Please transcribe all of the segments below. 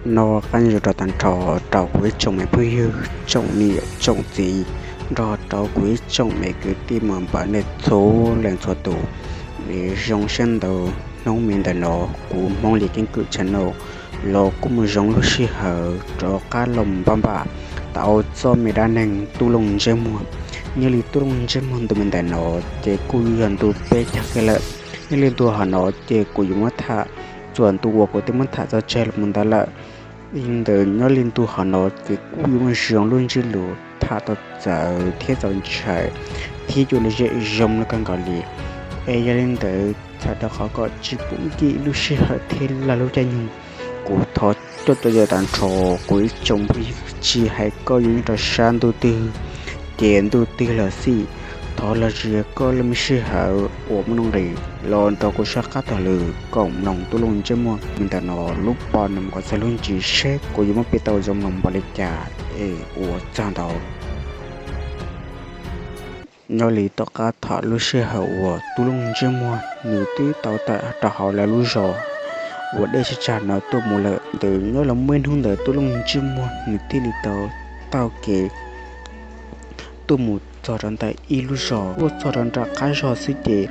Nyob zoo rau tag nrho rau kuv ib tsoom me phooj ywg, tsoom niam tsoom txiv, nrog rau kuv ib tsoom me kwv tij muam npawg nej txhua leej txhua tus. Zoo siab ntau, hnub me ntawm no kuv Hmoob Lis Keeb Kwm channel los kuj mus zoo lub sij hawm rov qab los npaj npaj tau txoj me dab neeg Tub Looj Ntsej Muag. Nyob li Tub Looj Ntsej Muag ntu me ntawm no ces kuj yog ntu peb caug kiag lawm. Nyob li ntu hauv no ces kuv yuav muab tham txuas ntu uas kuv twb muab tham tso tseg los mus ntawd lawm. Li ntawd nyob li ntu hauv no ces kuj yuav muaj zoo lub ntsiab lus tham tau txawv thiab txaus ntshai thiab yuav lom zem zoo li kawg nkaus li. Es yog li ntawd txhawm rau qhov kom tsis pub nkim lub sij hawm thiab lub caij nyoog, kuv thov coj tau yav tag nrho kuv ib tsoom phooj ywg, tsis hais koj yuav nyob rau sab ntuj twg ces ntuj twg los xij, thov los sis koj lub me sij hawm uas muaj nuj nqis los nrog kuv sab qab taug lw koom mloog Tub Looj Ntsej Muag me ntawm no lub pom nees nkaum txog lub ntsis seb kuv yuav muab piav tau zoo mloog npaum li cas. Es ua tsaug ntau. Nyob li tom qab thaum lub sij hawm uas Tub Looj Ntsej Muag nws twb tau tawm rau hauv lawv lub zos uas deb tshav tsag no tuaj mus lawm ntawd, nyob los muaj ib hnub ntawd Tub Looj Ntsej Muag nws thiaj li tau taug kev tuaj mus txog rau ntawm ib lub zos, tuaj txog rau nram qab zos xwb ces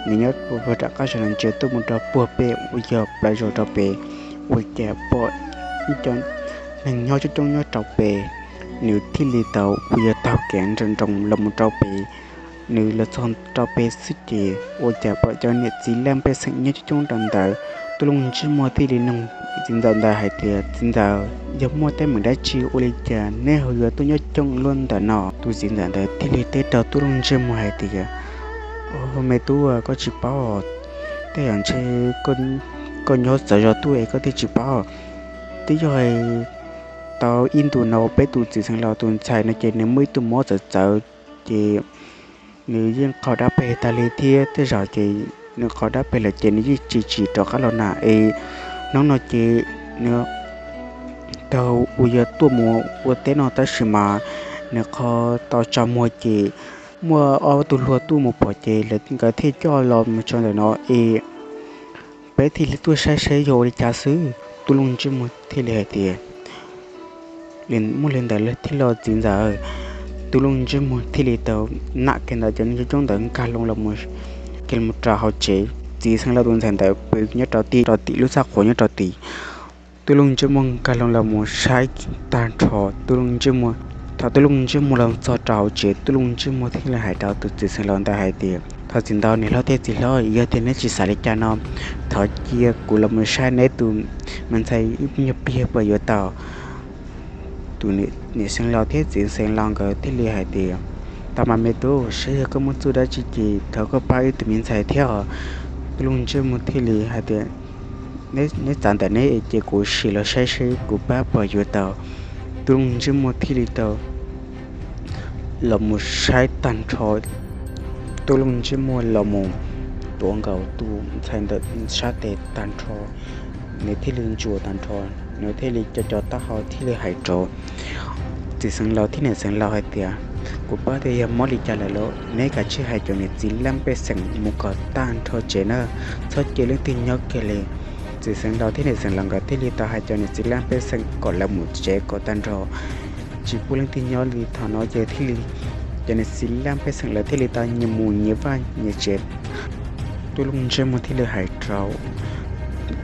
nws nyob puag nram qab zos no ntsia tuaj mus rau puag pem uas yog plawv zos rau pem, ua cas pom ib co neeg nyob coob coob nyob rau pem. Nws thiaj li tau uas yog taug kev nroos nroos los mus rau pem. Nws los txog rau pem xwb ces ua cas pom cov niam txiv laj pej xeem nyob coob coob rau ntawd. Tub Looj Ntsej Muag thiaj li nug txiv ntxawm ntawd hais tias, Txiv ntxawm, yog muaj teeb meem dab tsi ua li cas neb ho yuav tuaj nyob coob luaj ntawm no? Tus txiv ntxawm ntawd thiaj li teb rau Tub Looj Ntsej Muag hais tias, Au, me tub, koj tsis paub, tej zaum ntshe koj nyob txawv zos tuaj es koj thiaj tsis paub. Twb yog tau ib ntus no peb tus txiv xeev laus tus ntxhais no ces nws muaj ib tug mob txawv txawv, ces nws yeej qhau dab peg tag li thiab tej zaum ces nws qhau dab peg lawm ces nws yeej tsis tsim rov qab los na. Es hnub no ces nws tau uas yog tuaj mus ua teb no tab sis mas nws qhau tau tsaus muag ces muaj ob tug hluas tuaj mus pom ces nkawd thiaj coj los mus tso ntawm no es peb thiaj li tuaj saib seb yog ua li cas xwb. Tub Looj Ntsej Muag thiaj li hais tias, Muaj li ntawd thiaj los txiv ntxawm. Tub Looj Ntsej Muag thiaj li tau nam kiag ntawd cov neeg coob coob ntawd nkag loo los mus, kiag los rau hauv tsev. Txiv xeev laus tus ntxhais ntawd pw nyob rau tim, rau tim lub txaj qhua nyob rau tim. Tub Looj Ntsej Muag nkag loo los mus saib tag nrho Tub Looj Ntsej Muag. Thaum Tub Looj Ntsej Muag los txog rau hauv tsev, Tub Looj Ntsej Muag thiaj li hais rau tus txiv xeev laus ntawd hais tias, Thov txiv ntxawm, niam hlob thiab txiv hlob, yog tias neb tsis xav li cas no, thov cia kuv los mus saib neb tus me ntxhais ib nyuag pliag puas yuav tau? Tus niam xeev laus thiab txiv xeev laus nkawd thiaj li hais tias, Tau mas me tub, saib yog koj muaj txuj dab tsi ces thov koj pab wb tus me ntxhais thiab os. Tub Looj Ntsej Muag thiaj li hais tias, Neb txav ntawm neb es cia kuv sim los saib seb kuv pab puas yuav tau. Tub Looj Ntsej Muag thiaj li tau los mus saib tag nrho. Tub Looj Ntsej Muag los mus tuav nkaus tus ntxhais ntawm sab tes tag nrho, nws thiaj li ntsuas tag nrho, nws thiaj li co co taub hau thiaj li hais rau txiv xeev laus thiab niam xeev laus hais tias, Kuv paub tias yog mob li cas lawm lauj, neb kav tsij hais cov niam txiv laj pej xeem mus kom tag nrho tsev na, txhob cia leej twg nyob kiag li. Txiv xeev laus thiab niam xeev laus nkawd thiaj li tau hais cov niam txiv laj pej xeem kom lawv mus tsev kom tag nrho, tsis pub leej twg nyob li. Thaum no ces thiaj li cov niam txiv laj pej xeem lawv thiaj li tau nyias mus nyias vaj nyias tsev. Tub Looj Ntsej Muag thiaj li hais rau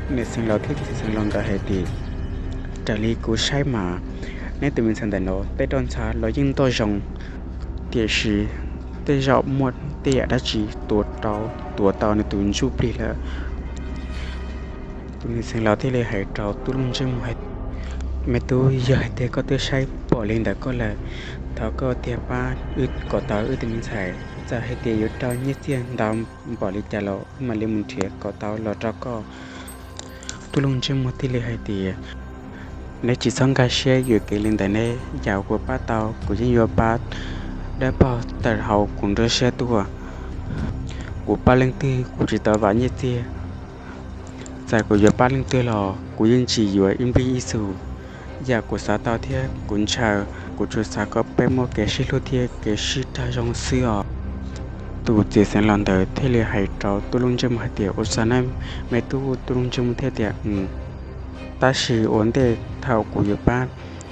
niam xeev laus thiab txiv xeev laus nkawd hais tias, Raws li kuv saib mas neb tus me ntxhais ntawm no tej roj ntsha los yeej ntoj zoo, tiam sis tej zaum muaj tej yam dab tsi tuav rau, tuav tau nws tus ntsuj plig lawm. Tus niam xeev laus thiaj li hais rau Tub Looj Ntsej Muag hais, Me tub, yog hais tias koj twb saib pom li ntawd koj lawm, thov koj tiag pab wb kom tau wb tus me ntxhais. Txawm hais tias yuav raug nyiaj txiag ntau npaum li cas los wb mam li mus nrhiav kom tau los rau koj. Tub Looj Ntsej Muag thiaj li hais tias, Neb tsis txhob nkag siab yuam kev li ntawd, neb yam kuv pab tau kuv yeej yuav pab dawb paug tawm hauv kuv nruab siab tuaj. Kuv pab leej twg kuv tsis tau vam nyiaj txiag. Txawm kuv yuav pab leej twg los kuv yeej tsis yuav ib nplig ib xu. Yam kuv xav tau thiab kuv ntshaw, kuv tsuas xav kom peb muaj kev sib hlub thiab kev sib raug zoo xwb os. Tus txiv xeev laus ntawd thiaj li hais rau Tub Looj Ntsej Muag hais tias, Ua tsaug nawb me tub. Tub Looj Ntsej Muag thiaj tias, Tab sis ua ntej thaum kuv yuav pab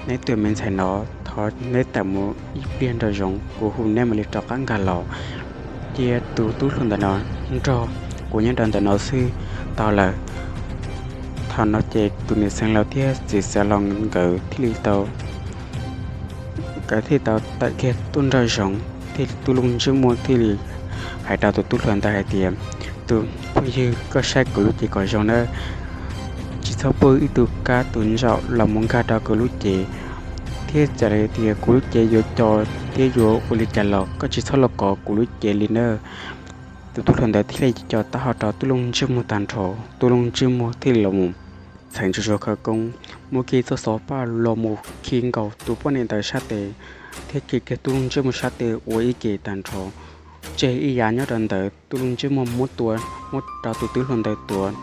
neb tus me ntxhais no, thov neb tawm mus ib pliag nraum zoov, kuv hu neb mam li rov qab nkag los. Cia tus tub hluas ntawm no nrog kuv nyob rau ntawm no xwb tau lawm. Thaum no ces tus niam xeev laus thiab txiv xeev laus nkawd thiaj li tau nkawd thiaj tau tawm kiag tuaj nraum zoov, thiaj tub Looj Ntsej Muag thiaj li hais rau tus tub hluas ntawd hais tias, tus phooj ywg, koj saib kuv lub cev kom zoo nawb, tsis txhob pub ib tug kab tus ntsaum los mus nkag rau kuv lub cev, thiab txawm li tias kuv lub cev yuav co thiab yuav ua li cas los koj tsis txhob los kov kuv lub cev li nawb. Tus tub hluas ntawd thiaj li co taub hau rau tub Looj Ntsej Muag tag nrho, tub Looj Ntsej Muag thiaj li los mus txheem tsuag tsuag khawv koob, muab kiag txoj xov paj los mus khi nkaus tus poj niam ntawd sab tes, thiab khi kiag tub Looj Ntsej Muag sab tes ua ib ke tag nrho, tseg ib yav nyob rau ntawd. Tub Looj Ntsej Muag muab tua, muab rau tus tub hluas ntawd tuav.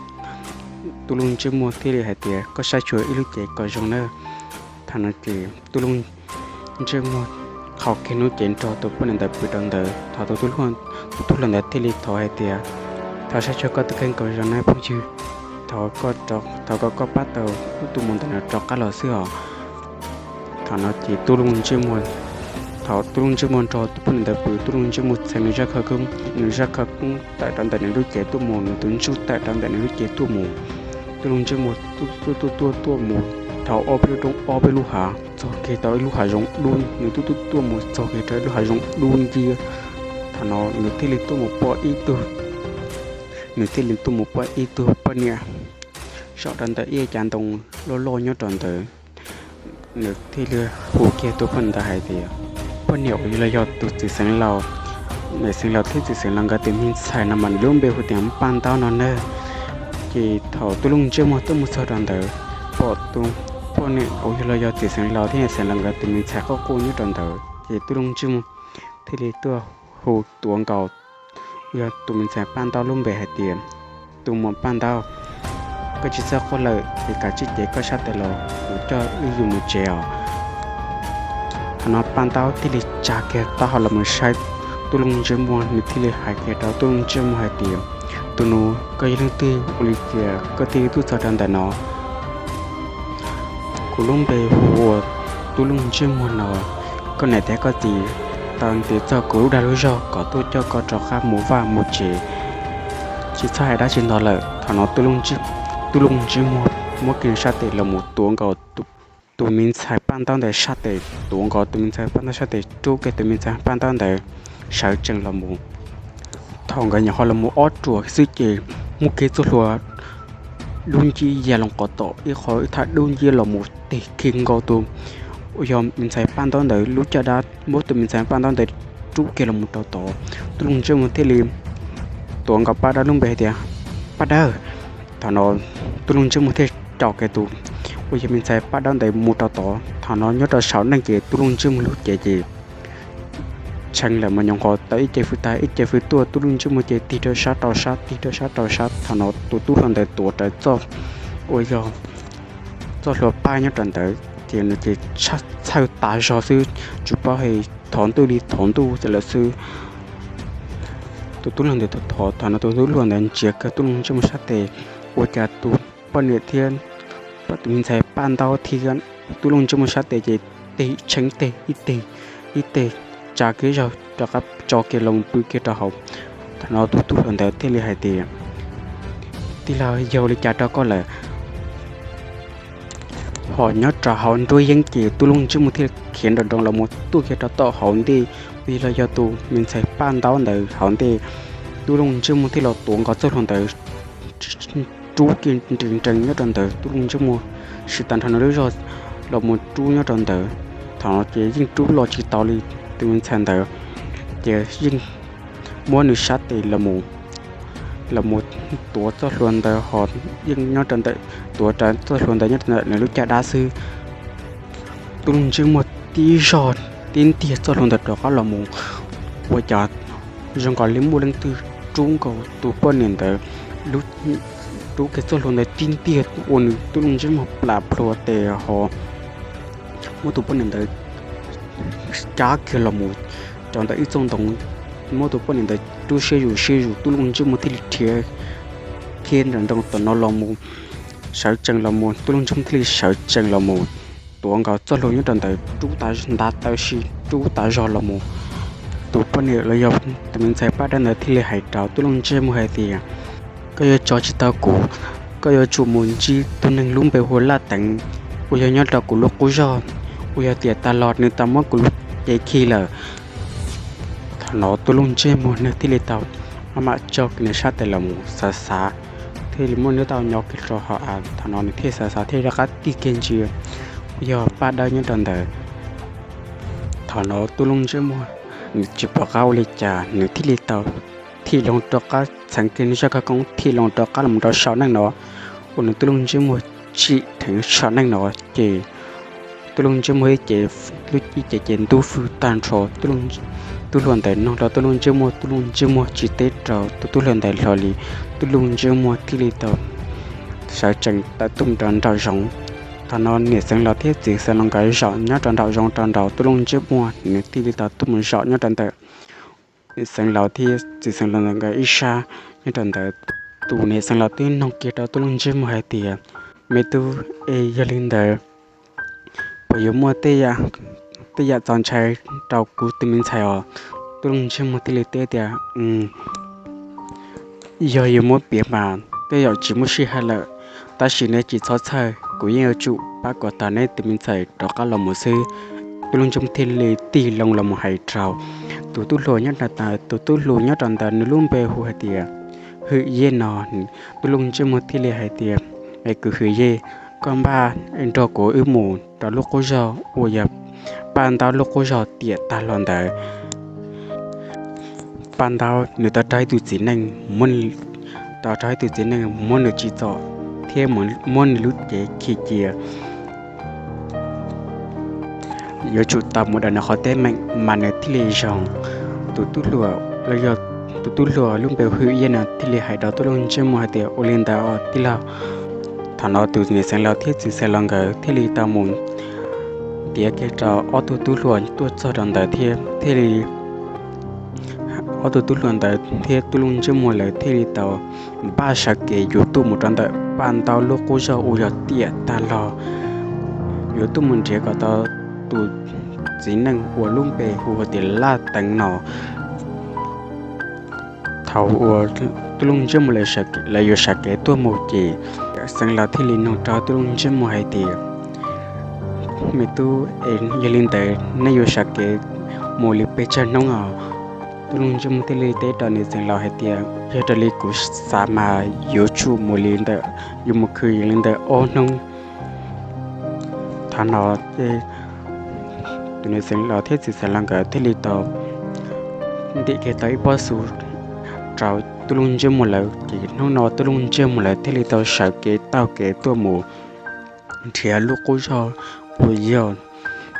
Tub Looj Ntsej Muag thiaj li hais tias, koj saib xyuas ib lub cev kom zoo nawb. Thaum no ces tub Looj Ntsej Muag qhau kiag lub cev nrog tus poj niam ntawd pw rau ntawd, thaum tus tub hluas ntawd thiaj li thov hais tias, thov saib xyuas koj tus kheej kom zoo nawb phooj ywg, thov kom koj pab tau tus muam ntawm no rov qab los xwb os. Thaum no ces tub Looj Ntsej Muag, thaum tub Looj Ntsej Muag nrog tus poj niam ntawd pw, tub Looj Ntsej Muag txheev nws zaj khawv koob, nws zaj khawv koob tawm rau ntawm nws lub cev tuaj mus, nws tus ntsuj tawm rau ntawm nws lub cev tuaj mus. Tub Looj Ntsej Muag tuaj tuaj tuaj tuaj mus, thaum ob peb lub roob ob peb lub hav txog kiag tau ib lub hav zoov dub, nws tuaj tuaj tuaj mus txog kiag rau ib lub hav zoov dub nciab. Thaum no nws thiaj li tuaj mus pom ib tug, nws thiaj li tuaj mus pom ib tug poj niam zaum rau ntawm ib cav ntoo loj loj nyob rau ntawd. Nws thiaj li hu kiag tus poj niam ntawd hais tias, poj niam uas los yog tus txiv xeev laus, niam xeev laus thiab txiv xeev laus nkawd tus me ntxhais no mas nws lub npe hu tias Paj Ntaub no nawb. Ces thaum tub Looj Ntsej Muag tuaj mus txog rau ntawd, pom tus poj niam uas los yog txiv xeev laus thiab niam xeev laus nkawd tus me ntxhais quaj quaj nyob rau ntawd, ces tub Looj Ntsej Muag thiaj li tuaj hu tuav nkaus yog tus me ntxhais Paj Ntaub lub npe hais tias, tus muam Paj Ntaub, koj tsis txhob quaj lawm es kav tsij cev koj sab tes los kuv coj wb yus mus tsev os. Thaum no Paj Ntaub thiaj li tsa kiag taub hau los mus saib tub Looj Ntsej Muag, nws thiaj li hais kiag rau tub Looj Ntsej Muag hais tias, tus nus, koj yog leej twg ua li cas koj thiaj li tuaj txog rau ntawm no? Kuv lub npe hu ua tub Looj Ntsej Muag no. Koj niam thiab koj txiv tau ntes txog kuv lub dag lub zog kom tuaj coj koj rov qab mus vaj mus tsev, tsis txhob hais dab tsi ntau lawm. Thaum no tub Looj Ntsej Muag muab kiag sab tes los mus tuav nkaus tus me ntxhais Paj Ntaub ntawd sab tes, tuav nkaus tus me ntxhais Paj Ntaub sab tes, rub kiag tus me ntxhais Paj Ntaub ntawd sawv tsees los mus. Thaum nkawd nyuam qhuav los mus ob ruam xwb ces muaj kiag txoj hlua dub nciab ya loo qhov tom ib qho ib thaj dub nciab los mus tig khi nkaus tus uas yog me ntxhais Paj Ntaub ntawd lub caj dab, muab tus me ntxhais Paj Ntaub ntawd rub kiag los mus rau tod. Tub Looj Ntsej Muag thiaj li tuav nkaus Paj Dawb lub npe hais tias, Paj Dawb. Thaum no tub Looj Ntsej Muag thiaj co kiag tus uas yog me ntxhais Paj Dawb ntawd mus rau tod. Thaum no nyob rau saum neej ces tub Looj Ntsej Muag lub cev ces tshee lawm mas nyuam qhuav tau ib ce fwj tag ib ce fwj tuaj, tub Looj Ntsej Muag ces tig rau sab rau sab, tig rau sab rau sab. Thaum no tus tub hluas ntawd tuav rawv txoj uas yog txoj hlua paj nyob rau ntawd ces nws ces txhawj tas zog xwb, tsis paub hais thov ntuj li thov ntuj lawm xwb. Tus tub hluas ntawd thov, thaum no tus tub hluas ntawd ntsia kiag tub Looj Ntsej Muag sab tes, ua cas tus poj niam thiab tus me ntxhais Paj Ntaub thiab tub Looj Ntsej Muag sab tes ces tig tshee teg ib teg, ib teg tsa kiag zog rov qab tso kiag los pw kiag rau hauv. Thaum no tus tub hluas ntawd thiaj li hais tias, tij laug, yog ua li cas rau koj lawm? Ho nyob rau hauv nruab yeeb ces tub Looj Ntsej Muag thiaj khiav nroo nroo los mus tuaj kiag rau tom hauv ntej, uas los yog tus me ntxhais Paj Ntaub ntawd hauv ntej. Tub Looj Ntsej Muag thiaj los tuav nkaus txoj hlua ntawd rub kiag nrees nrees nyob rau ntawd, tub Looj Ntsej Muag siv tag nrho nws lub zog los mus rub nyob rau ntawd. Thaum no ces yeej rub los tsis tau li tus me ntxhais ntawd, ces yeej muab nws sab tes los mus tuav txoj hlua ntawd ho yeej nyob rau ntawm, tuav rawv txoj hlua ntawd nyob rau ntawm nws lub caj dab xwb. Tub Looj Ntsej Muag tib zog tib ntiag txoj hlua ntawd rov qab los mus, ua cas zoo nkaus li muaj leej twg rub nkaus tus poj niam ntawd, rub kiag txoj hlua ntawd tib ntiag ua nws tub Looj Ntsej Muag plam plhuav tes ho muab tus poj niam ntawd cab kiag los mus rau ntawm ib txoj ntoo, muab tus poj niam ntawd rub siab zus siab zus, tub Looj Ntsej Muag thiaj li rhiav khiav nroo nroo tom no los mus sawv tsees los mus, Tub Luj Ntsej Muag thiaj li sawv tsees los mus tuav nkaus txoj hlua nyob rau ntawd rub tas ntav taw si rub tas zog los mus. Tus poj niam los yog tus me ntxhais paj dawb ntawd thiaj li hais rau Tub Luj Ntsej Muag hais tias, koj yuav tso tsis tau kuv, koj yuav tsum mus ntsib tus neeg lub npe hu ua Laj Teev uas yog nyob rau kuv lub qub zog, uas yog tiam tas los nws tau muab kuv lub cev khi lawm. Thaum no Tub Luj Ntsej Muag nws thiaj li tau maj mam tso kiag nws sab tes los mus xav xav, thiaj li muab nws taub hau nyo kiag rau hauv av. Thaum no nws thiaj xav xav thiaj rov qab tig kiag ntsia uas yog paj dawb nyob rau ntawd. Thaum no Tub Luj Ntsej Muag nws tsis pom qab ua li cas, nws thiaj li tau thim loo rov qab txheev kiag nws zaj khawv koob thim loo rov qab los rau saum neej no. Ua nws Tub Luj Ntsej Muag tsim dheev saum neej no ces Tub Luj Ntsej Muag ib ce, ib ce ces ntub fwj tag nrho. Tub hlua ntawd noog rau Tub Luj Ntsej Muag, Tub Luj Ntsej Muag tsis teb rau tus tub hlua ntawd hlo li. Tub Luj Ntsej Muag thiaj li tau sawv tsees tawm tuaj mus rau nraum zoov. Thaum no niam Xeev Laus thiab txiv Xeev Laus nkawd zaum nyob rau nraum zoov rau nraud, Tub Luj Ntsej Muag nws thiaj li tau tuaj mus zaum nyob rau ntawm niam Xeev Laus thiab txiv Xeev Laus nkawd ib sab nyob rau ntawd. Tus niam Xeev Laus twb noog kiag rau Tub Luj Ntsej Muag hais tias, me tub, es yog li ntawd puas yuav muaj tej yam txaus ntshai rau kuv tus me ntxhais os? Tub Luj Ntsej Muag thiaj li teb tias, yog yuav muab piav mas tej zaum tsis muaj sij hawm lawm, tab sis neb tsis txhob txhawj, kuv yeej yuav tsum pab kom tau neb tus me ntxhais rov qab los mus xwb. Tub Luj Ntsej Muag thiaj li tig loo los mus hais rau tus tub hluas nyob rau ntawd, tus tub hluas nyob rau ntawd nws lub npe hu hais tias Hwm Yej no. Tub Luj Ntsej Muag thiaj li hais tias, es kwv Hwm Yej, koj npaj nrog kuv wb mus rau lub qub zog uas yog Paj Ntaub lub qub zog tiam tag los ntawd. Paj Ntaub nws tau raug ib tug txiv neej, tau raug ib tug txiv neej muab nws tsim txom thiab muab nws lub cev khi cia. Yuav tsum tau mus daws nws qhov teeb meem mas nws thiaj li zoo. Tus tub hluas los yog tus tub hluas lub npe Hwm Yej no thiaj li hais rau Tub Luj Ntsej Muag hais tias, ua li ntawd os tij laug. Thaum no tus niam Xeev Laus thiab txiv Xeev Laus nkawd thiaj li tau mus ntiav kiag rau ob tug tub hluas tuaj txog rau ntawd thiab thiaj li ob tug tub hluas ntawd thiab Tub Luj Ntsej Muag lawv thiaj li tau npaj sawv kev yuav tuaj mus rau ntawm Paj Ntaub lub qub zog uas yog tiam tag los, yuav tuaj mus nrhiav kom tau tus txiv neej uas lub npe hu ua tias Laj Teev no. Thaum uas Tub Luj Ntsej Muag lawv yuav sawv kev tuaj mus ces Xeev Laus thiaj li nug rau Tub Luj Ntsej Muag hais tias, me tub, es yog li ntawd neb yuav sawv kev mus li pes tsawg hnub os? Tub Luj Ntsej Muag thiaj li teb rau niam Xeev Laus hais tias, yog raws li kuv xav mas yuav tsum mus li ntawm, yuav mus khwv li ntawm ob hnub. Thaum no ces tus niam Xeev Laus thiab txiv Xeev Laus nkawd thiaj li tau ntim kiag tau ib pob xu rau Tub Luj Ntsej Muag lawv, ces hnub no Tub Luj Ntsej Muag lawv thiaj li tau sawv kev taug kev tuaj mus nrhiav lub qub zog uas yog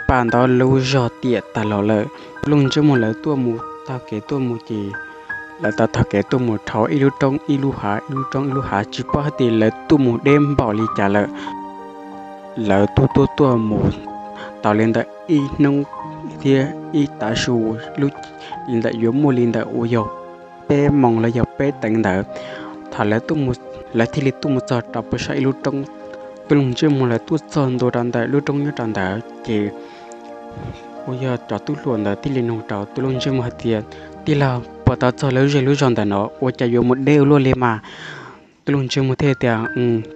Paj Ntaub lub zog tiam tag los lawm. Tub Luj Ntsej Muag lawv tuaj mus taug kev tuaj mus ces lawv tau taug kev tuaj mus dhau ib lub roob ib lub hav, ib lub roob ib lub hav, tsis paub hais tias lawv tuaj mus deb npaum li cas lawm. Lawv tuaj tuaj tuaj mus tau li ntawm ib hnub thiab ib tav su, li ntawm yuav muaj li ntawm uas yog peb moos los yog peb teev ntawd. Thaum lawv thiaj li tuaj mus txog rau pem saum ib lub roob, Tub Luj Ntsej Muag lawv tuaj txog ntua rau ntawm lub roob nyob rau ntawd ces uas yog cov tub hluas ntawd thiaj li nug rau Tub Luj Ntsej Muag hais tias, tij laug, puas tau txog lawv lub zej lub zog ntawm no? Ua cas yuav mus deb ua luaj li mas? Tub Luj Ntsej Muag thiaj tias,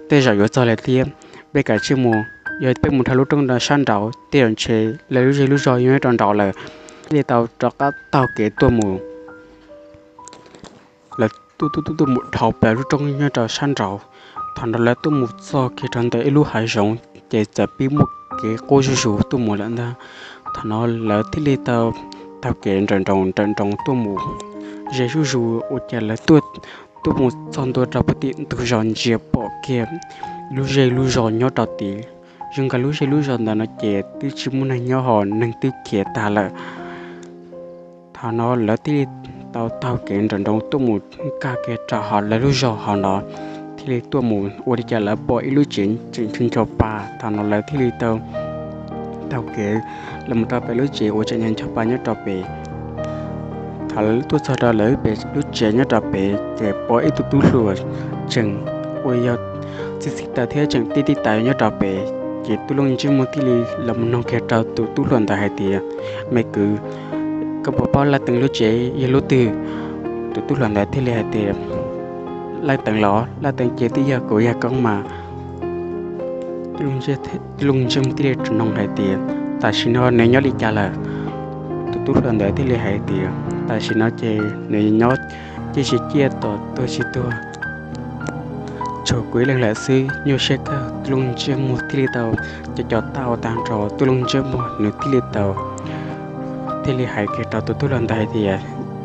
tej zaum yuav txog lawm thiab, peb kav tsij mus, yog peb mus dhau lub roob rau sab nraud tej zaum ntshe lawv lub zej lub zog yuav nyob rau nraud lawm. Thiaj li tau rov qab taug kev tuaj mus. Lawv tuaj tuaj tuaj mus dhau plaws lub roob nyob rau sab nraud. Thaum no lawv tuaj mus txog kiag rau ntawm ib lub hav zoov ces txawm pib muaj kev quaj zuj zus tuaj mus lawm ntag. Thaum no lawv thiaj li tau taug kev nrawm nroos nrawm nroos tuaj mus ze zuj zus. Ua cas lawv tuaj mus txog ntua rau pem tim ntug zos ntsia pom kiag lub zej lub zos nyob rau tid. Zoo nkaus lub zej lub zos ntawd no ces twb tsis muaj neeg nyob ho neeg twb khiav tag lawm. Thaum no lawv thiaj li tau taug kev nrawm nroos tuaj mus nkag kiag rau hauv lawv lub zos hauv no, thiaj li tuaj mus ua li cas lawv pom ib lub tsev tseem ncho pa. Thaum no lawv thiaj li tau taug kev los mus rau pem lub tsev uas tseem ncho pa nyob rau pem. Thaum lawv tuaj txog rau lawv pem lub tsev nyob rau pem ces pom ib tug tub hluas tseem ua yog txij txij taws thiab tseem tib tib taws nyob rau pem. Ces tub Looj Ntsej Muag thiaj li los mus noog kiag rau tus tub hluas ntawd hais tias, me kwv, koj puas paub Laj Teev lub tsev yog lub twg? Tus tub hluas ntawd thiaj li hais tias, Laj Teev los? Laj Teev ces twb yog kuv yawg koob mas. Tub Looj Ntsej Muag thiaj li noog hais tias, tam sim no nws nyob li cas lawm? Tus tub hluas ntawd thiaj li hais tias, tam sim no ces nws nyob ciaj tsis ciaj, tom tuag tsis tuag. Tshuav kuv ib leeg lawm xwb. Nyuaj siab kawg, tub Looj Ntsej Muag thiaj li tau co co tau tag nrho tub Looj Ntsej Muag, nws thiaj li tau, thiaj li hais kiag rau tus tub hluas ntawd hais tias,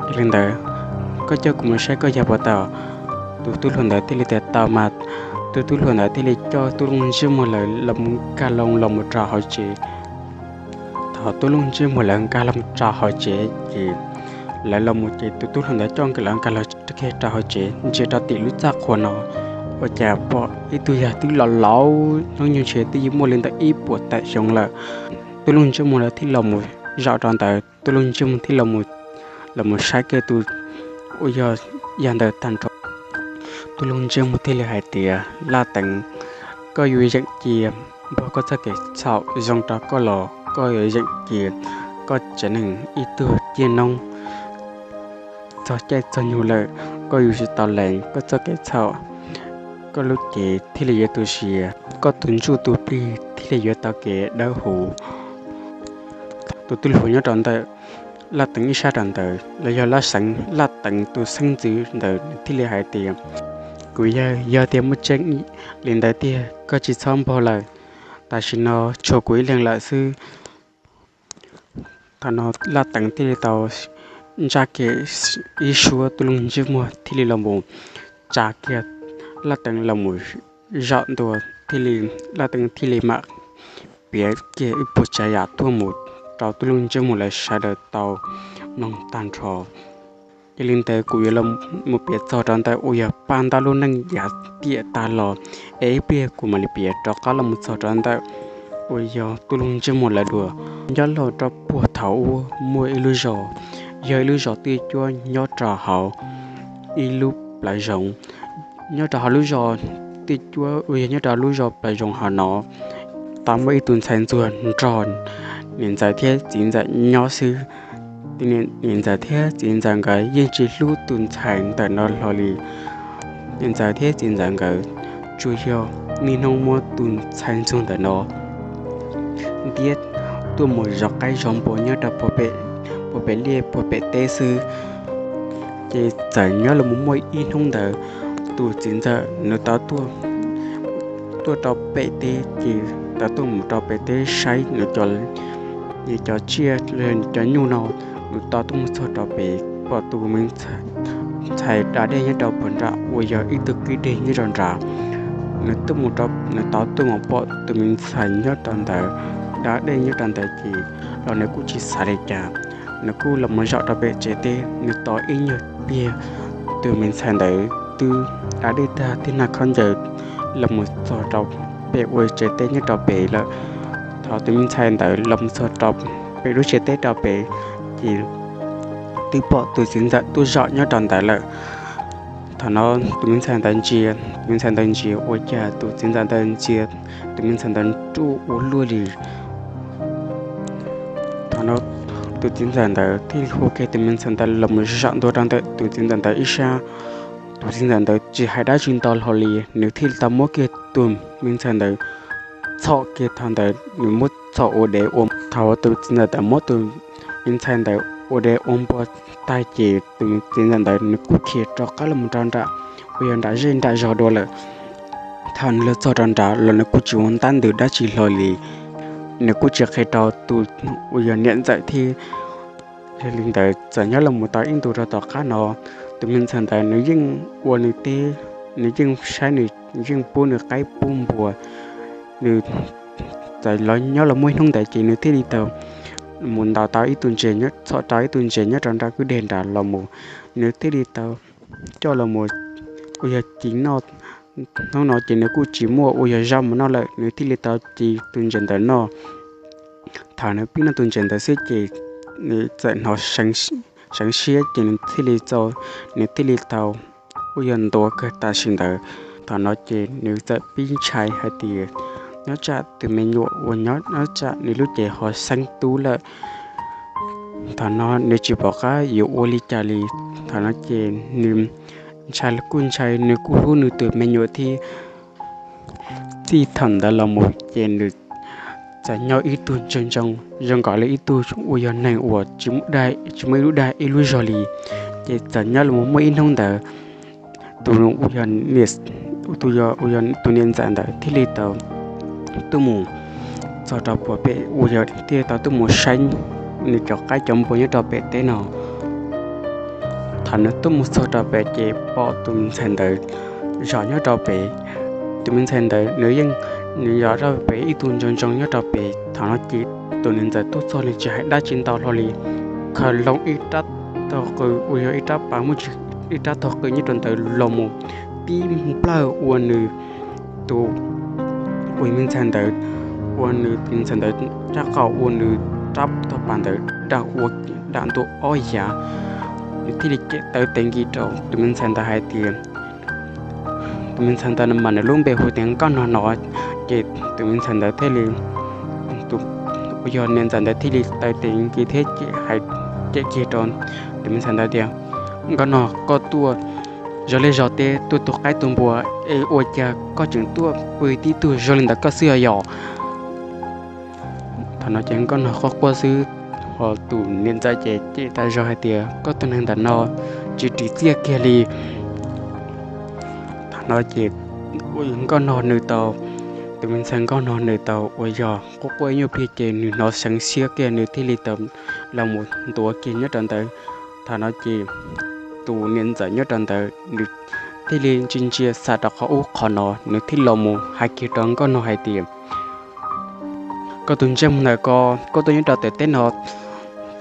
yog li ntawd, koj coj kuv mus saib koj yawg puas tau? Tus tub hluas ntawd thiaj li tias, tau mas. Tus tub hluas ntawd thiaj li coj tub Looj Ntsej Muag lawv los mus nkag loo los mus rau hauv tsev. Thaum tub Looj Ntsej Muag lawv nkag los rau hauv tsev ces, lawv los mus ces tus tub hluas ntawd coj nkawd los nkag los kiag rau hauv tsev, ntsia rau tim lub txaj qhua no, ua cas pom ib tug yawg twb laus laus, hnub nyoog ntshe twb yeej muaj li ntawm ib puas tawm xyoo lawm. Tub Looj Ntsej Muag lawv thiaj los mus zaum rau ntawd, tub Looj Ntsej Muag thiaj los mus saib kiag tus uas yog yawg ntawd tag nrho. Tub Looj Ntsej Muag thiaj li hais tias, Laj Teev, koj yuav yeem cia npog koj txoj kev txhaum zoo rau koj los koj yuav yeem cia koj tsev neeg ib tug ciaj noob txog caij txog nyoog lawm, koj yuav tsis tau lees koj txoj kev txhaum. Koj lub cev thiaj li yuav tu siav, koj tus ntsuj tus plig thiaj li yuav tau kev dawb huv. Tus tub hluas nyob rau ntawm Laj Teev ib sab rau ntawd los yog Laj Teev, Laj Teev tus xeeb ntxwv ntawd thiaj li hais tias, kuv yawg, yog tias muaj tseeb li ntawd tiag koj tsis txhob npog lawm. Tam sim no tshuav kuv ib leeg lawm xwb. Thaum no Laj Teev thiaj li tau ntsaj kiag ib suab tub Looj Ntsej Muag thiaj li los mus tsa kiag Laj Teev los mus zaum ntua, thiaj li Laj Teev thiaj li mam piav kiag ib puas tsav yam tuaj mus rau tub Looj Ntsej Muag lawv sawv daws tau mloog tag nrho. Yog li ntawd kuv yuav los mus piav txog rau ntawm uas yog paj ntab lub neej yav tiam tas los, es ib pliag kuv mam li piav rov qab los mus txog rau ntawm uas yog tub Looj Ntsej Muag lawv dua. Nyob los rau puag thaum ub muaj ib lub zos, yog ib lub zos twj cuab nyob rau hauv ib lub plawv zoov. Nyob rau hauv lub zos twj cuab uas yog nyob rau lub zos plawv zoov hauv no, tau muaj ib tug ntxhais ntxuag nrog niam ntxawm thiab txiv ntxawm nyob xwb. Niam ntxawm thiab txiv ntxawm nkawd yeej tsis hlub tus ntxhais ntawm no hlo li. Niam ntxawm thiab txiv ntxawm nkawd tsuas yog niaj hnub muab tus ntxhais ntxuag ntawm no ntiab tuaj mus zov qaib zov npua nyob rau puag pem liaj puag pem teb xwb. Ces txawm nyob los muaj ib hnub ntawd, tus txiv ntxawm nws tau tuaj rau pem teb, ces tau tuaj mus rau pem teb saib nws cov tsiaj los nws cov nyuj no. Nws tau tuaj mus txog rau pem, pom tus me ntxhais da dej nyob rau puag nram uas yog ib tug kwj deg nyob rau nrad. Nws tuaj mus, nws tau tuaj mus pom tus me ntxhais nyob rau ntawd, da dej nyob rau ntawd ces los nws kuj tsis xav li cas. Nws kuj los mus zaum rau pem tsev teb, nws tos ib nyuag pliag, tus me ntxhais ntawd twb da dej tag thiab nag khaub ncaws los mus txog rau pem uas tsev teb nyob rau pem lawm. Thaum tus me ntxhais ntawd los mus txog rau pem lub tsev teb rau pem, ces twb pom tus txiv ntxawm tuaj zaum nyob rau ntawd lawm. Thaum no tus me ntxhais ntawd ntsia, tus me ntxhais ntawd ntsia ua cas tus txiv ntxawm ntawd ntsia tus me ntxhais ntawd ruaj ua luaj li. Thaum no tus txiv ntxawm ntawd thiaj li hu kiag tus me ntxhais ntawd los mus zaum ntua rau ntawm tus txiv ntxawm ntawd ib sab. Tus txiv ntxawm ntawd tsis hais dab tsi ntau hlo li, nws thiaj li tau muab kiag tus me ntxhais ntawd txhom kiag. Thaum ntawd nws muab txhom ua dev ua, thaum tus txiv ntxawm ntawd muab tus me ntxhais ntawd ua dev ua npua tag ces tus txiv ntxawm ntawd nws kuj khiav rov qab los mus rau nram uas yog nram zej nram zog dua lawm. Thaum nws los txog rau nrad los nws kuj tsis ua ntab ntws dab tsi hlo li, nws kuj tsis qhia rau tus uas yog niam ntxawm thiab. Yog li ntawd txawm nyob los mus tau ib ntus rau tom qab no, tus me ntxhais ntawd nws yeej ua nws teb, nws yeej saib nws, yeej pub nws qaib pub npua. Nws txawm los nyob los muaj ib hnub ntawd ces nws thiaj li tau mus ntaus tau ib tug ntses, txhom tau ib tug ntses nyob rau nram kwj deg nrad los mus, nws thiaj li tau coj los mus uas yog ci noj. Hnub no ces nws kuj tsis muaj uas yog zaub mus noj lawm, nws thiaj li tau ci tus ntses ntawd noj. Thaum nws pib noj tus ntses ntawd xwb ces nws txawm hnov seev siab ces nws thiaj li txaus, nws thiaj li tau uas yog ntuav kawg tam sim ntawd. Thaum no ces nws txawm pib ntshai hais tias nyob tsam tus me nyuam uas nyob nyob tsam nws lub cev ho xeeb tub lawm. Thaum no nws tsis pom qab yuav ua li cas li. Thaum no ces nws ntshai kuj ntshai, nws kuj hlub nws tus me nyuam thiab. Txij thaum ntawd los mus ces nws txawm nyob ib tug ntsoog ntsoog zoo nkaus li ib tug uas yog neeg uas tsis muaj ib lub dag ib lub zog li. Ces txawm nyob los muaj ib hnub ntawd, tus uas yog tus niam ntxawm ntawd thiaj li tau tuaj mus txog rau puag pem uas yog thiaj li tau tuaj mus saib nws cov qaib cov npua nyob rau pem teb no. Thaum nws tuaj mus txog rau pem ces pom tus me ntxhais ntawd zov nyob rau pem. Tus me ntxhais ntawd nws yeej nws zov rau pem ib tug ntsoog ntsoog nyob rau pem. Thaum no ces tus niam ntxawm tuaj txog nws tsis hais dab tsi ntau hlo li, khaws loo ib rab tog qws uas yog ib rab pas muaj ib rab tog qws nyob rau ntawd los mus tib nplawg ua nws tus uas me ntxhais ntawd, ua nws tus me ntxhais ntawd rab qau ua nws rab tog pas ntawd dam ua dam ntua ob yav. Nws thiaj li cem tawv tes nkis rau tus me ntxhais ntawd hais tias, tus me ntxhais ntawd mas nws lub npe hu tias Nkauj Nog no. Ces tus me ntxhais ntawd thiaj li, tus uas yog niam ntxawm ntawd thiaj li tawv tes nkis thiab cem hais, cem kiag rau tus me ntxhais ntawd tias, Nkauj Nog, koj tuaj zov liaj zov teb tuaj tu qaib tu npua es ua cas koj tseem tuaj pw tib tug zoo li ntawd koj xwb os yom? Thaum no ces Nkauj Nog quaj quaj xwb, ho tus niam ntxawm ces cem tas zog hais tias, Koj tus neeg ntawm no tsis ris txiaj kiag li. Thaum no ces Nkauj Nog nws tau, tus me ntxhais Nkauj Nog nws tau uas yog quaj quaj ib nyuag pliag ces nws hnov xeev xiab kiag nws thiaj li tau los mus ntuav kiag nyob rau ntawd. Thaum no ces tus niam ntxawm nyob rau ntawd nws thiaj li ntsia ntsia xav rau qhov ub qhov no, nws thiaj los mus hais kiag rau Nkauj Nog hais tias, Koj tus ntsej muag ntawm ko, koj tuaj nyob rau tom teb no,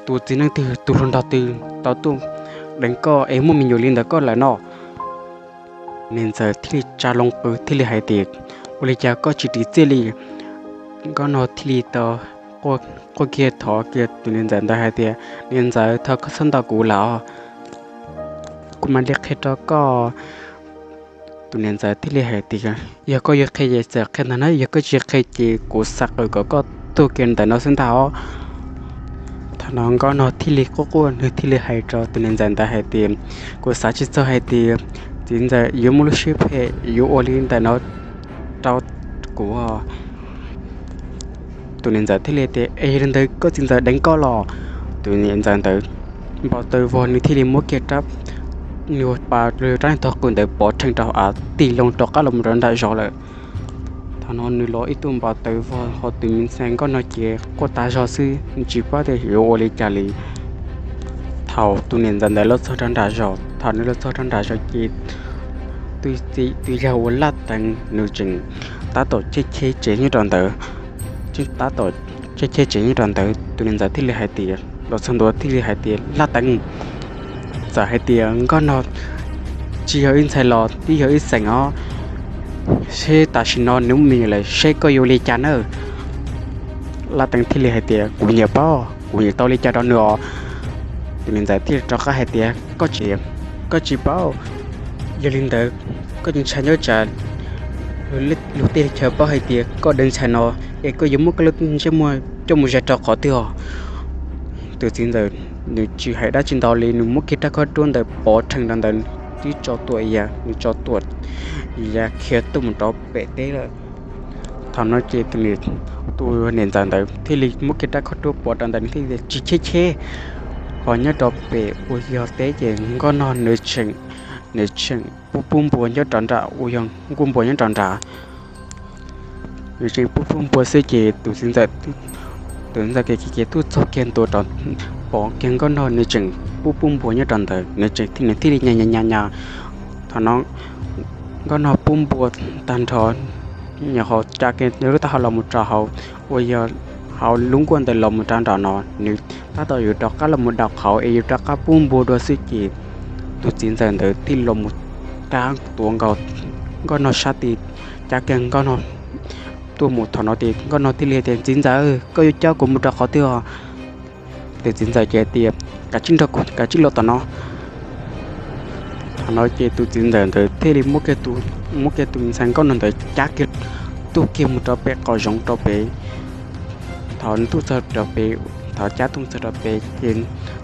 tus txiv neej twg tus hluas nraug twg tau tuaj deev koj es muaj me nyuam li ntawd koj lawm no? Niam ntxawm thiaj li tsa loo qw thiaj li hais tias, Ua li cas koj tsis ris txiaj li? Nkauj Nog thiaj li tau quaj kiag thov kiag tus niam ntxawm ntawd hais tias, Niam ntxawm, thov koj txhob ntaus kuv lawm os, kuv mam li qhia rau koj. Tus niam ntxawm thiaj li hais tias, Yog koj yuav qhia ces txawm qhia ntag na, yog koj tsis qhia ces kuv xav qw kom koj tuag kiag ntawm no xwb ntag os. Thaum no Nkauj Nog thiaj li quaj quaj nws thiaj li hais rau tus niam ntxawm ntawd hais tias, Kuv xav tsis txog hais tias txiv ntxawm yuav muaj lub siab phem yuav ua li ntawm no rau kuv os. Tus niam ntxawm thiaj li tias, Es yog li ntawd koj txiv ntxawm deev koj los? Tus niam ntxawm ntawd npau taws vog nws thiaj li muab kiag rab, nws pas los yog rab niag tog qws ntawd pov rhees rau av tig loo rov qab los mus rau nram zos lawm. Thaum no nws los ib tug npau taws vog ho tus me ntxhais Nkauj Nog ces quaj tas zog xwb, nws tsis paub tias yuav ua li cas li. Thaum tus niam ntxawm ntawd los txog rau nram zos, thaum nws los txog rau nram zos ces tus txiv tus yawg uas Laj Teev nws tseem tab tom cheb cheb tsev nyob rau ntawd, tseem tab tom cheb cheb tsev nyob rau ntawd. Tus niam ntxawm thiaj li hais tias, los txog ntua thiaj li hais tias, Laj Teev, txawm hais tias Nkauj Nog tsis yog wb ntxhais los twb yog wb xeem os, seb tam sim no nws muaj me nyuam lawm seb koj yuav ua li cas na? Laj Teev thiaj li hais tias, Kuv nyiam paub, kuv nyiam tau li cas rau nws os. Tus niam ntxawm thiaj li rov qab hais tias, Koj tsis, koj tsis paub, yog li ntawd koj tsis ntshai nyob tsam luag tej chaw paub hais tias koj deev ntxhais no es koj yuav muab koj lub ntsej muag coj mus zais rau qhov twg os? Tus txiv ntxawm nws tsis hais dab tsi ntau li, nws muab kiag rab khob ruab ntawd pov rhees rau ntawd, twb tso tuam ya, nws tso tuam ya khiav tuaj mus rau pem teb lawm. Thaum no ces tus niam ntxawm ntawd thiaj li muab kiag rab khob ruab pov rau ntawd, nws thiaj li tsis cheb cheb. Ho nyob rau pem uas yog teb ces Nkauj Nog nws tseem, nws tseem pub pub npua nyob rau nram uas yog nkuaj npua nyob rau nrad. Nws tseem pub pub npua xwb ces tus txiv ntxawm, tus txiv ntxawm kiag kiag tuaj txog kiag ntua rau, pom kiag Nkauj Nog nws tseem pub pub npua nyob rau ntawd, nws tseem, nws thiaj li nyas nyas nyas nyas. Thaum no Nkauj Nog pub npua tag nrho, nyuam qhuav tsa kiag lub taub hau los mus rau hauv uas yog hauv lub nkuaj ntawd los mus rau nram no, nws tab tom yuav rov qab los mus daus qhauv es yuav rov qab pub npua dua xwb ces tus txiv ntxawm ntawd thiaj los mus rab tuav nkaus Nkauj Nog sab tis, cab kiag Nkauj Nog tuaj mus. Thaum no ces Nkauj Nog thiaj li tias, Txiv ntxawm, koj yuav coj kuv mus rau qhov twg os? Tus txiv ntxawm ces tias, Kav tsij nrog kuv, kav tsij los tom no. Thaum no ces tus txiv ntxawm ntawd thiaj li muab kiag tus, muab kiag tus me ntxhais nkauj no ntawd cab kiag, tuaj kiag mus rau pem qhov zoov rau pem. Thaum nws tuaj txog rau pem, thaum cab tuaj txog rau pem ces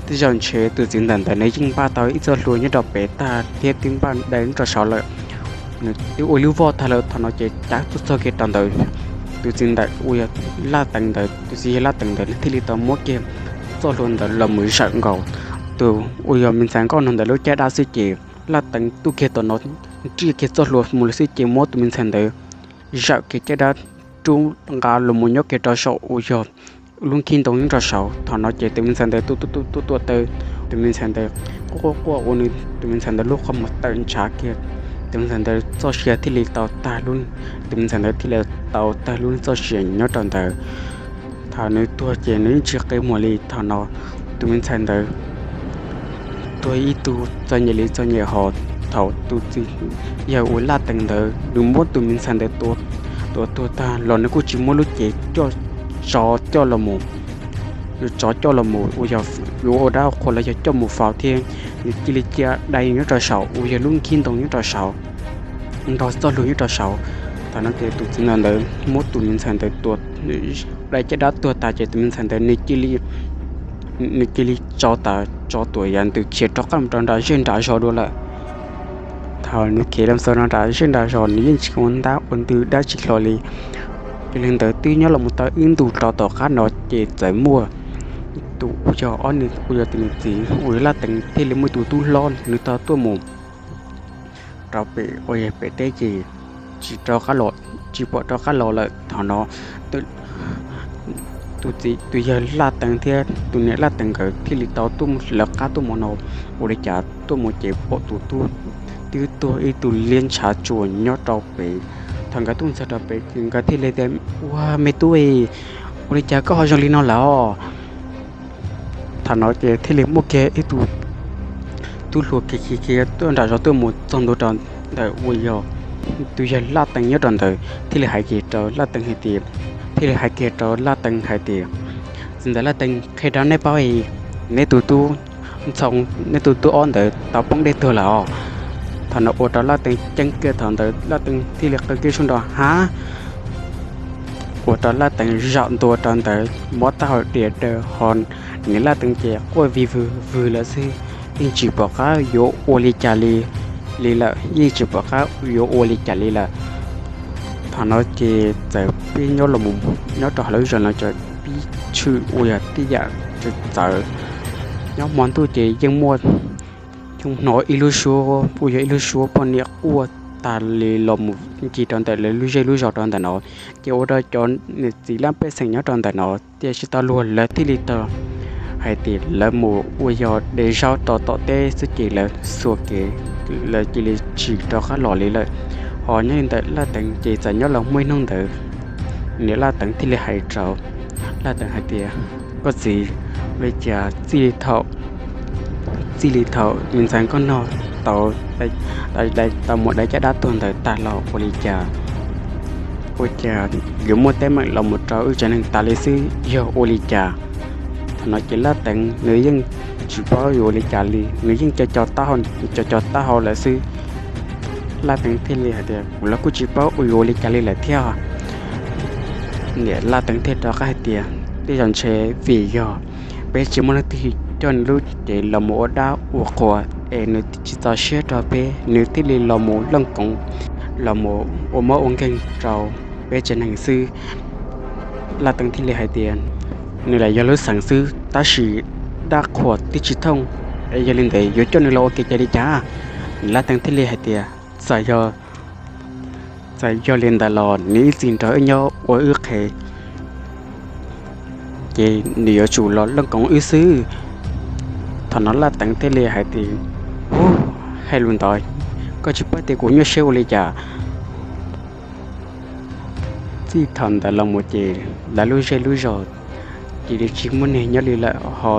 tej zaum ntshe tus txiv ntxawm ntawd nws yeej npaj tau ib txoj hlua nyob rau pem tag thiab twb npaj dai nyob rau saud lawm. Nws twb ua lub voj tag lawm, thaum no ces cab tuaj txog kiag rau ntawd, tus txiv ntawm uas yog Laj Teev ntawd, tus txiv yawg Laj Teev ntawd nws thiaj li tau muab kiag txoj hlua ntawd los mus zawm nkaus tus uas yog me ntxhais nkauj no ntawd lub caj dab xwb ces Laj Teev tuaj kiag tom no, nrig kiag txoj hlua mus lawm xwb ces muab tus me ntxhais ntawd zawm kiag caj dab rub nqa los mus nyob kiag rau saum uas yog lub nkhib ntoo nyob rau saud. Thaum no ces tus me ntxhais ntawd tuaj tuaj tuaj tuaj taw, tus me ntxhais ntawd quaj quaj quaj ua nws tus me ntxhais ntawd lub qhov muag tawm ntshav kiag, tus me ntxhais ntawd txoj sia thiaj li tau tag lub, tus me ntxhais ntawd thiaj li tau tag lub txoj sia nyob rau ntawd. Thaum nws tuag ces nws yeej tsis qe muag li. Thaum no tus me ntxhais ntawd tuag ib tug txom nyem li txom nyem hos, thaum tus txiv yawg uas Laj Teev ntawd nws muab tus me ntxhais ntawd tua tuag tag los nws kuj tsis muab lub cev coj, tso coj los mus, yuav tso coj los mus uas yog yuav ua dab qhuas los yog coj mus faus thiab, nws cia li cia dai nyob rau saum uas yog lub nkhib ntoo nyob rau saud, nrog txoj hlua nyob rau saud. Thaum no ces tus txiv ntxawm ntawd muab tus me ntxhais ntawd tua, dai caj dab tuag tas ces tus me ntxhais ntawd nws cia li, nws cia li tso taws tso tuam yam ntws khiav rov qab mus rau nram zej nram zos dua lawm. Thaum nws khiav los txog rau nram zej nram zos nws yeej tsis ua ntab ua ntws dab tsi hlo li. Yog li ntawd twb nyob los mus tau ib ntus rau tom qab no ces txawm muaj tus uas yog ob nws uas yog tus niam txiv uas yog Laj Teev thiaj li muaj tus tub hlob nws tau tuaj mus rau pem uas yog pem teb ces tsis rov qab los, tsis pom rov qab los lawm. Thaum no tus txiv, tus yawg Laj Teev thiab tus niam Laj Teev nkawd thiaj li tau tuaj lawv qab tuaj mus no, ua li cas tuaj mus ces pom tus tub twb tuag ib tug liab ntshav tsuas nyob rau pem. Thaum nkawd tuaj txog rau pem ces nkawd thiaj li tias, Ua me tub, ua li cas koj ho zoo li no lawm os? Thaum no ces thiaj li muaj kiag ib tug tub hluas khiav khiav khiav tuaj nram zos tuaj mus txog ntua rau ntawm uas yog tus yawg Laj Teev nyob rau ntawd thiaj li hais kiag rau Laj Teev hais tias, thiaj li hais kiag rau Laj Teev hais tias, Txiv ntxawm Laj Teev, qhia rau nej paub, neb tus tub ntxhais, neb tus tub ob ntawd tau poob dej tuag lawm os. Thaum no ua rau Laj Teev ceeb kiag, thaum ntawd Laj Teev thiaj li qw kiag suab nrov, Hab! Ua rau Laj Teev zaum ntua rau ntawd mob taub hau diav daws ho niam Laj Teev ces quaj vig vwg vwg lawm xwb, yeej tsis pom qab yuav ua li cas li, li lawm, yeej tsis pom qab yuav ua li cas li lawm. Thaum no ces txawm pib nyob los, nyob rau hauv lub zos no ces pib tshwm uas yog tej yam txawv txawv. Nyob hmo ntuj ces yeej muaj, hnov ib lub suab uas yog ib lub suab poj niam quaj tas li los mus ncig rau ntawm lawv lub zej lub zos rau ntawm no, ces ua rau cov niam txiv laj pej xeem nyob rau ntawm no thiaj tsis tau luag, lawv thiaj li tau hais tias lawv mus uas yog de zaub rau tom teb xwb ces lawv xuas kev, lawv cia li tsis rov qab los li lawm. Ho nyob li ntawm Laj Teev ces txawm nyob los muaj ib hnub ntawd, niam Laj Teev thiaj li hais rau Laj Teev hais tias, Koj txiv, ua li cas txij li thaum, txij li thaum me ntxhais koj no tau, tau mus dai caj dab tuag ntawd tag los ua li cas, ua cas yuav muaj teeb meem los mus rau wb tsev neeg tas li xwb, yog ua li cas? Thaum no ces Laj Teev nws yeej tsis paub yuav ua li cas li, nws yeej co co taub hau, co co taub hau lawm xwb. Laj Teev thiaj li hais tias, Kuv los kuj tsis paub yuav ua li cas li lawm thiab. Niam Laj Teev thiaj rov qab hais tias, Tej zaum ntshe vim yog peb tsis muaj leej twg coj nws lub cev los mus ua dab ua qhua es nws tsis txaus siab rau peb, nws thiaj li los mus looj koov, los mus ua mob ua nkeeg rau peb tsev neeg xwb. Laj Teev thiaj li hais tias, Nws lam yog lub xeem xwb tab sis dab qhuas twb tsis thooj, es yog li ntawd yuav coj nws los ua kev cai li cas? Laj Teev thiaj li hais tias, Txawm yog, txawm yog li ntawd los nws ib txwm nrog wb nyob ua wb qhev, ces nws yuav tsum los looj koov wb xwb. Thaum no Laj Teev thiaj li hais tias, Ub, hais lus ntawd, koj tsis paub tias kuv nyuaj siab ua li cas? Txij thaum ntawd los mus ces lawv lub zej lub zos cia li tsis muaj neeg nyob li lawm, ho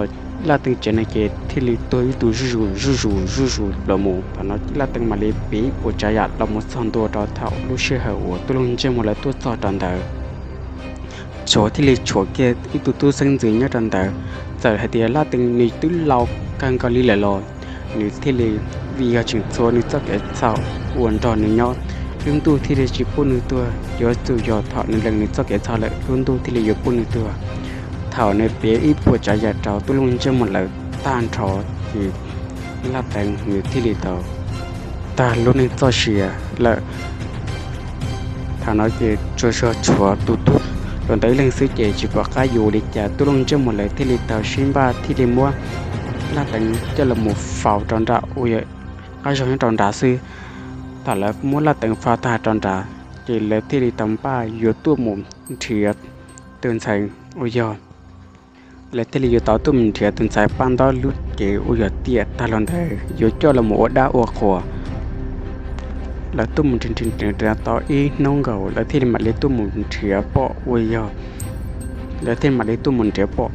Laj Teev tsev neeg ces thiaj li tuag ib tug zuj zus zuj zus zuj zus los mus. Thaum no Laj Teev mam li piav ib puas tsav yam los mus txog ntua rau thaum lub sij hawm uas tub Looj Ntsej Muag lawv tuaj txog rau ntawd, tshuav thiaj li tshuav kiag ib tug tub xeeb ntxwv nyob rau ntawd. Txawm hais tias Laj Teev nws twb laus kawg nkaus li lawm los nws thiaj li vim yog tseem txhua nws txoj kev txhaum uas nrog nws nyob, lub ntuj thiaj li tsis pub nws tuag. Yuav tsum yog thaum nws lees nws txoj kev txhaum lawm lub ntuj thiaj li yuav pub nws tuag. Thaum nws piav ib puas tsav yam rau tub Looj Ntsej Muag lawv tag nrho, ces Laj Teev nws thiaj li tau tag lub neej txoj sia lawm. Thaum no ces tsuas yog tshuav tus tub hluas ntawd ib leeg xwb ces tsis pom qab yuav ua li cas, tub Looj Ntsej Muag lawv thiaj li tau sib npaj thiaj li muab Laj Teev coj los mus faus rau nram uas yog qab zog nyob rau nrad xwb. Thaum lawv muab Laj Teev faus tag rau nrad, ces lawv thiaj li tau npaj yuav tuaj mus nrhiav tus ntxhais uas yog, lawv thiaj li yuav tau tuaj mus nrhiav tus ntxhais paj ntaub lub cev uas yog tiam tag los ntawd yuav coj los mus ua dab ua qhuas. Lawv tuaj mus nrhiav nrhiav nrhiav tau ib hnub nkaus lawv thiaj li mam li tuaj mus nrhiav pom uas yog, lawv thiaj mam li tuaj mus nrhiav pom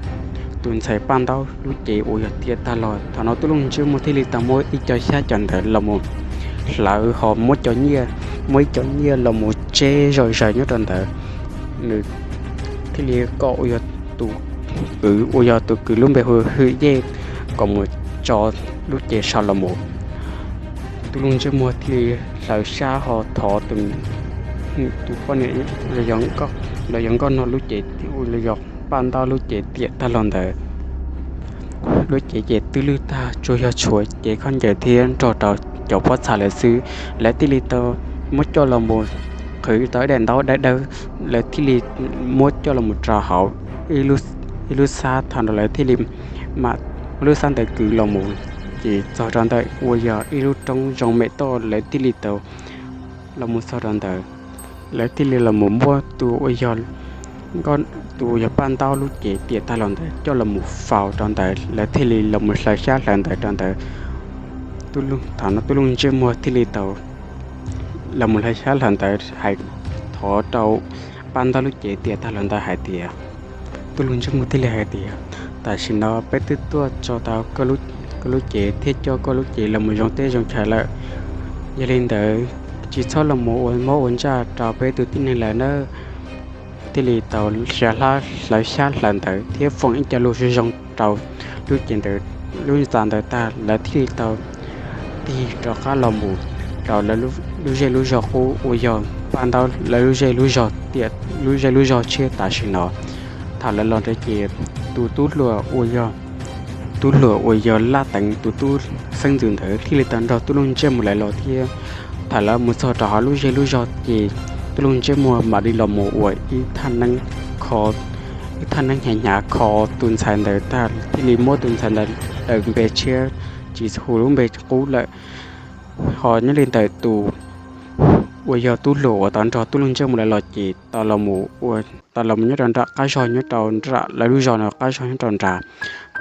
tus ntxhais paj ntaub lub cev uas yog tiam tag los. Thaum no tub Looj Ntsej Muag thiaj li tau muab ib co xyab cov ntawd los mus hlawv ho muab cov nyiaj, muab ib co nyiaj los mus tseb zom zaws nyob rau ntawd. Nws thiaj li kom uas yog tus kwv uas yog tus kwv lub npe hu Hwm Yej kom mus tso lub cev sau los mus. Tub Looj Ntsej Muag thiaj li hlawv xyab ho thov tus, tus poj niam los yog nkauj no lub cev, los yog paj ntaub lub cev tiam tag los ntawd. Lub cev ces twb lwj tag, tsuas yog tshuav cev khaub ncaws thiab nrog rau cov pob txha lawm xwb. Lawv thiaj li tau muab coj los mus qhwv tau ib daim ntaub dawb dawb, lawv thiaj li muab coj los mus rau hauv ib lub xab. Thaum no lawv thiaj li mam muab lub xab ntawd kwv los mus, ces txog rau ntawm uas yog ib lub roob zoo mem toj, lawv thiaj li tau los mus txog rau ntawd. Lawv thiaj li los mus muab tus uas yog, tus uas yog paj ntaub lub cev tiam tag los ntawd coj los mus faus rau ntawd, lawv thiaj li los mus hlawv xyab hlawv ntawv rau ntawd. Thaum no tub Looj Ntsej Muag thiaj li tau los mus hlawv xyab hlawv ntawv hais, thov rau paj ntaub lub cev tiam tag los ntawd hais tias, tub Looj Ntsej Muag thiaj li hais tias, tam sim no peb twb tuaj tso tau koj lub cev thiab coj koj lub cev los mus zoo teb zoo chaw lawm. Yog li ntawd tsis txhob los mus ua mob ua ntsaj rau peb tus tib neeg lawm nawb. Thiaj li tau hlawv xyab hlawv ntawv thiab foom ib co lus zoo zoo rau lub cev ntawd, lub ntxa ntawd tag, lawv thiaj li tau tig rov qab los mus rau lawv lub zej lub zog qub uas yog paj ntaub lawv lub zej lub zog tiam, lub zej lub zog tshiab tam sim no. Thaum lawv los ntawd ces tus tub hluas uas yog, tub hluas uas yog Laj Teev tus tub xeeb ntxwv ntawd thiaj li tau nrog tub Looj Ntsej Muag lawv los thiab. Thaum lawv mus txog rau hauv lub zej lub zog ces tub Looj Ntsej Muag mam li los mus ua ib thaj neeb kho, ib thaj neeb hnyav hnyav kho tus ntxhais ntawd tag, thiaj li muab tus ntxhais ntawd daws npe tshiab, tsis hu lub npe qub lawm. Ho nyob li ntawm tus uas yog tub hluas uas tau nrog tub Looj Ntsej Muag lawv los ces tau los mus ua, tau los mus nyob rau nram qab zog nyob rau nram lawv lub zos no qab zog nyob rau nrad.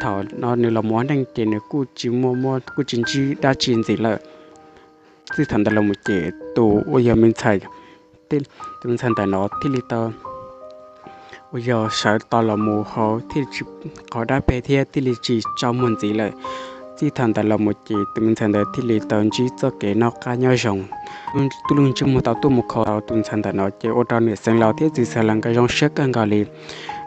Thaum no nws los mus ua neej ces nws kuj tsis muaj, kuj tsis ntsib dab tsi ntxiv lawm. Txij thaum ntawd los mus ces tus uas yog me ntxhais, tus ntxhais ntawm no thiaj li tau uas yog sawv tau los mus hauv thiaj li tsis qhov dab peg thiab thiaj li tsis tsaus muag ntxiv lawm. Txij thaum ntawd los mus ces tus me ntxhais ntawd thiaj li tau ntsib txoj kev noj qab nyob zoo. Tub Looj Ntsej Muag tau tuaj mus kho tau tus ntxhais ntawm no ces ua rau niam Xeev Laus thiab txiv Xeev Laus nkawd zoo siab kawg nkaus li.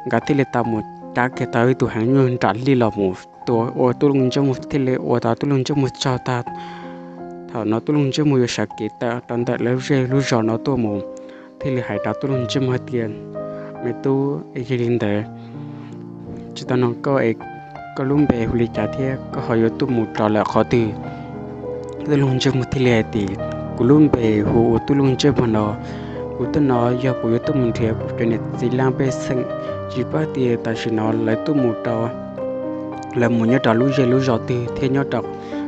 Nkawd thiaj li tau mus cab kiag tau ib tug heev nyuj nram hli los mus tua ua tub Looj Ntsej Muag thiaj li ua tau tub Looj Ntsej Muag tsaug tag. Thaum no tub Looj Ntsej Muag yuav sawv kev tawm rau ntawm lawv zej lub zos no tuaj mus, thiaj li hais rau tub Looj Ntsej Muag tias, me tub, yog li ntawd tsis tau nug koj es koj lub npe hu li cas thiab koj ho yuav tuaj mus rau lawm qhov twg? Tub Looj Ntsej Muag thiaj li hais tias, kuv lub npe hu ua tub Looj Ntsej Muag no. Kuv tuaj no yog kuv yuav tuaj mus nrhiav kuv cov niam txiv laj pej xeem. Tsis paub tias tam sim no lawv tuaj mus rau, lawv mus nyob rau lub zej lub zos twg thiab nyob rau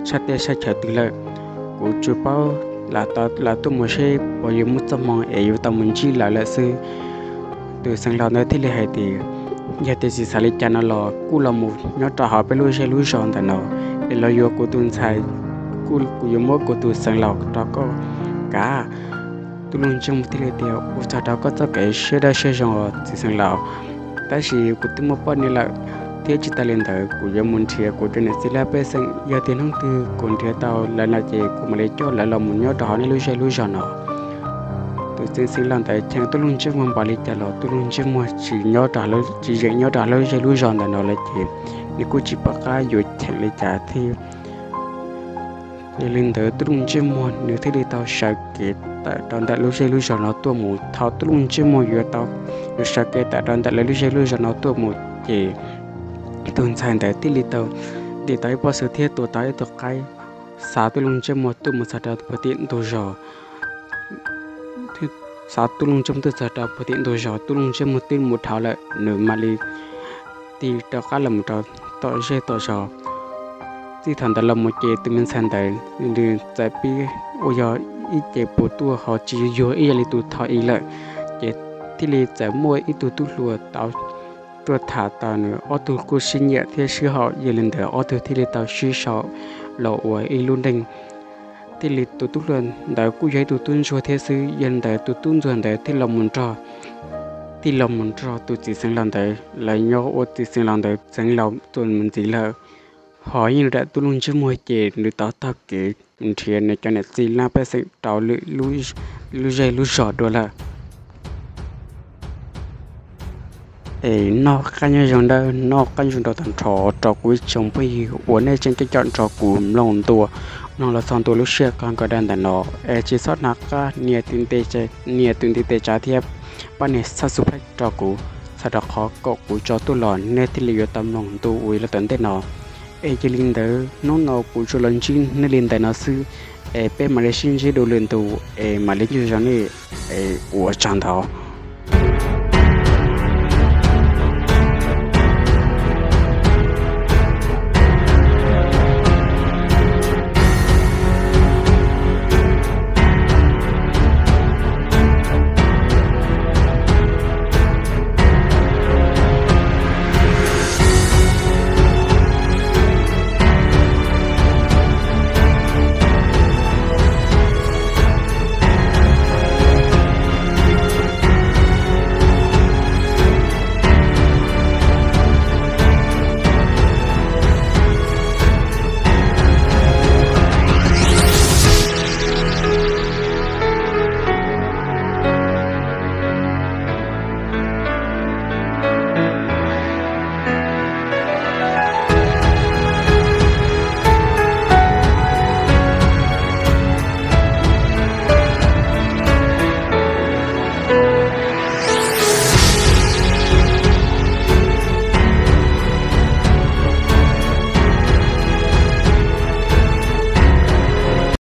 sab teb sab chaw twg lawm. Kuv tsis paub, lam tuaj mus seb puas yuav muaj txoj hmoo es yuav tau mus ntsib lawv lawm xwb. Tus Xeev Laus ntawd thiaj li hais tias, yog tias tsis xav li cas no los kuj los mus nyob rau hauv peb lub zej lub zos ntawm no es los yuav kuv tus ntxhais, kuv yuav muab kuv tus Xeev Laus rau koj kav. Tub Looj Ntsej Muag thiaj li tias, ua tsaug rau koj txoj kev siab dawb siab zoo os txiv Xeev Laus, tab sis kuv twb muaj poj niam lawm thiab tsis tas li ntawd kuv yuav mus nrhiav kuv cov niam txiv laj pej xeem, yog tias hnub twg kuv nrhiav tau lawv no ces kuv mam li coj lawv los mus nyob rau hauv nej lub zej lub zos no. Tus txiv Xeev Laus ntawd cheem tub Looj Ntsej Muag npaum li cas los tub Looj Ntsej Muag tsis nyob, tsis zeem nyob rau lub zej lub zos ntawm no lawm ces nws kuj tsis pom qab yuav cheem li cas thiab. Yog li ntawd Tub Looj Ntsej Muag nws thiaj li tau sawv kev tawm rau ntawm lub zej lub zos no tuaj mus. Thaum Tub Looj Ntsej Muag yuav tau, yuav sawv kev tawm rau ntawm lawv lub zej lub zos no tuaj mus ces tus ntxhais ntawd thiaj li tau ntim tau ib pob xwm thiab tua tau ib tug qaib, xa Tub Looj Ntsej Muag tuaj mus txog rau puag tim ntug zos. Xa Tub Looj Ntsej Muag tuaj txog rau puag tim ntug zos, Tub Looj Ntsej Muag twb mus dhau lawm, nws mam li tig rov qab los mus rau tom zej tom zos. Txij thaum ntawd los mus ces tus me ntxhais ntawd nws txawm pib ua yog ib ce puas tuaj ho tsis yuag ib yam li tus thaum ub lawm, ces thiaj li txawm muaj ib tug tub hluas tau tuaj tham tau nws ob tug kuj sib nyiam thiab sib haum, yog li ntawd ob tug thiaj li tau sib sau los ua ib lub neej. Thiaj li tus tub hluas ntawd kuj yog ib tug tub ntsuag thiab xwb, yog li ntawd tus tub ntsuag ntawd thiaj los mus nrog, thiaj los mus nrog tus txiv xeev laus ntawd, lawv nyob ua txiv xeev laus ntawd xeev laus tuaj mus ntxiv lawm. Ho yeej daim Tub Looj Ntsej Muag ces nws tau taug kev nrhiav nws cov niam txiv laj pej xeem rau lwm lub zej lub zos dua lawm. Es noj qab nyob zoo nawb, noj qab nyob zoo rau tag nrho rau kuv ib tsoom phooj ywg uas nej tseem caum caum nrog kuv mloog ntua, mloog los txog ntua lub sij hawm kawg nkaus dua ntawm no. Es tsis txhob hnav qab nias tus ntiv tes tsav thiab pab nias subscribe rau kuv, txhawm rau qhov kom kuv tso tuaj los nej thiaj li yuav tau mloog ntu ua ib los tom ntej no. Es yog li ntawd hnub no kuv tsuas los ntsib nej li ntawm no xwb, es peb mam li sib ntsib dua lwm ntu, es mam li nyob zoo nej, es ua tsaug ntau.